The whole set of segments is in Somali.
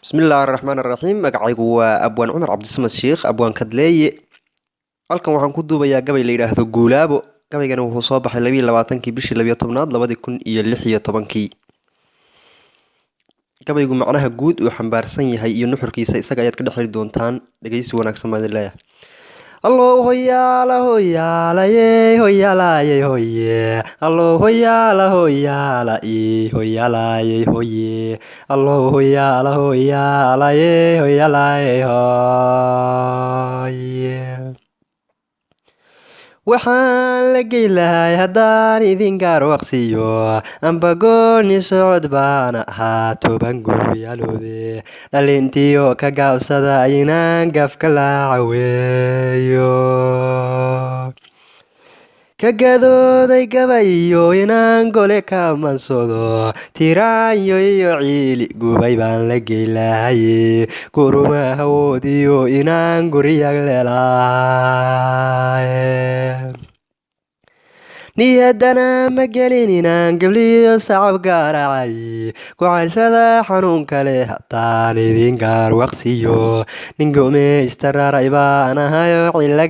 Bismillaahi raxmaani raxiim. Magacaygu waa Abwaan Cumar Cabdisamad Sheikh, Abwaan Kadleeye. Halkan waxaan ku duubayaa gabay la yidhaahdo Guulaabo. Gabaygani wuxuu soo baxay 22-kii bishii 12aad 2016-kii. Gabaygu macnaha guud uu xambaarsan yahay iyo nuxurkiisa isaga ayaad ka dhex heli doontaan. Dhegeysi wanaagsan baan idin leeyahay. Allow hoyaala hoyaalaye hoyaalaye hoye, allow hoyaala hoyaala ii hoyaalaye hoye, allow hoyaala hoyaalaye hoyaalaye hoye. Waxaan la gey lahay haddaan idin gaar waqsiyo, amba gooni socod baan ahaa 10 guyaaloode, dhalintiyo ka gaabsada inaan gafka la caweeyo, ka gadooday gabayo inaan gole ka mansado, tiraanyo iyo ciili gubay baan la gey lahaye, guruma hawoodiyo inaan guriyag leelaaye. Niyaddana ma gelin inaan gabliyo sacab garaacay, gocashada xanuun kale haddaan idin gaar waqsiyo, nin gumeysta raray baan ahayo cilo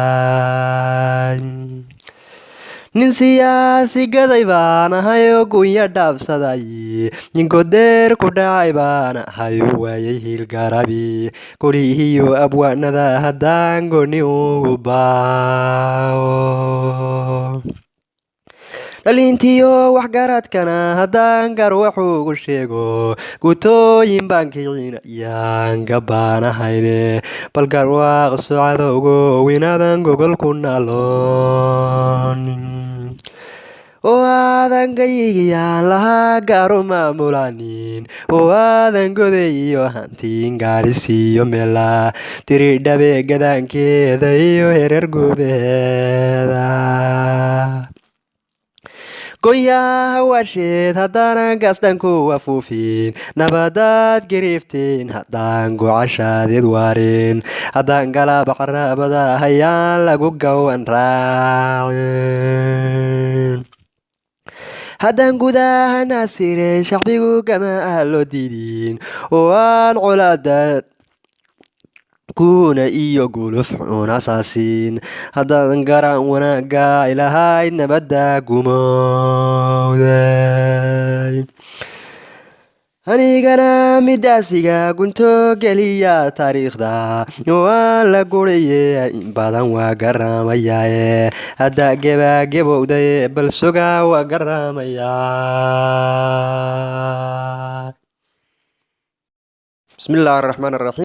gaamuray, nin siyaasi gaday baan ahayo gunya dhaafsaday, nin godeer ku dhacay baan ahayo waayay hiilgarabi, golihiyo abwaanada haddaan gooni ugu bao, dhalintiyo waxgaradkana haddaan gar wax ugu sheego, gutooyin baan kicinayaan gabaanahayne, bal garwaaq socadowgo inaadan gogol ku naloon, oo aadan gayigiyaan lahaa gaaru maamulanin, oo aadan goday iyo hantiin gaarisiiyo meela diridhabe gadaankeeda iyo hereer gudaheeda. Gonyaha hawaasheed haddaanan gaasdhanku afuufin, nabadaad gariiftiin haddaan gocashaadeed waarin, haddaan galaaba qaraabada hayaan lagu gawan raacin, haddaan gudaha naasire shacbigu gama ah loo diidin, oo aan colaada guuna iyo guluf xun asaasin, haddaan garan wanaagga ilahayd nabadda gumowday. Anigana midaasiga gunto geliya taariikhda oo aan la guraye, in badan waa garaamayaaye, hadda gebagebowday bal sugaa waa garaamayaa. Bismillaahi raxmaani raxiim.